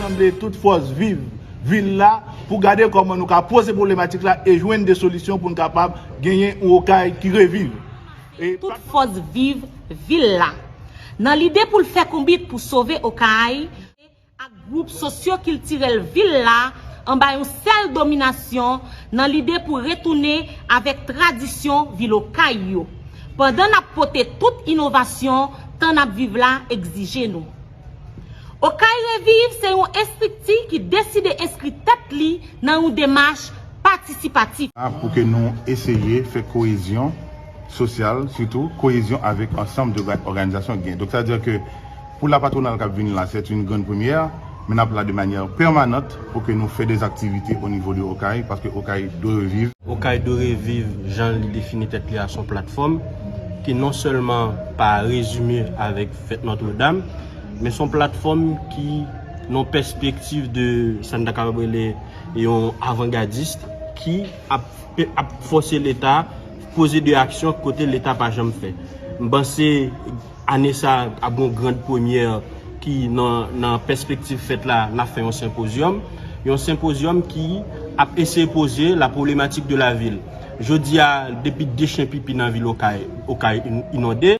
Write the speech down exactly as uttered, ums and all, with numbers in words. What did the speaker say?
Sanble tout fòs viv vil la pou gade kòman nou ka poze pwoblematik la e jwenn de solisyon pou n kapab genyen yon Okay ki reviv. E Tout fòs viv vil la. Nan lide pou l fè konbit pou sove Okay ak gwoup sosyokiltirèl vil la anba yon sèl dominasyon nan lide pou retounen avèk tradisyon vil Okay yo, pandan n ap pote tout inovasyon tan n ap viv la egzije nou. Okay Reviv se yon estrikti ki deside enskri tèt li nan yon demach patisipatif. Pou ke nou eseye fè koyezyon sosyal, sitou koyezyon avèk ansanm de òganizasyon ki gen. Donk, sa vle di ke pou la patwonal k ap vini la, c'est une grande première, men n ap la de manière permanente pou ke nou fè des activités au niveau de Okay, paske Okay dwe reviv. Okay dwe reviv jan li defini tèt li a, se yon platfòm ki non sèlman pa rezime avèk fèt Notre Dame, men se yon platfòm ki nan pèspektiv de sa n ta kapab rele yon avangadis ki ap, ap fòse Leta poze de aksyon kote Leta pa janm fè. M panse ane sa ap gen yon grand premyè ki nan, nan pèspektiv fèt la, n ap fè yon senpozyòm. Yon senpozyòm ki ap eseye poze la pwoblematik de la vil. Jodi a, depi de chen pipi nan vil Okay, Okay in- inonde.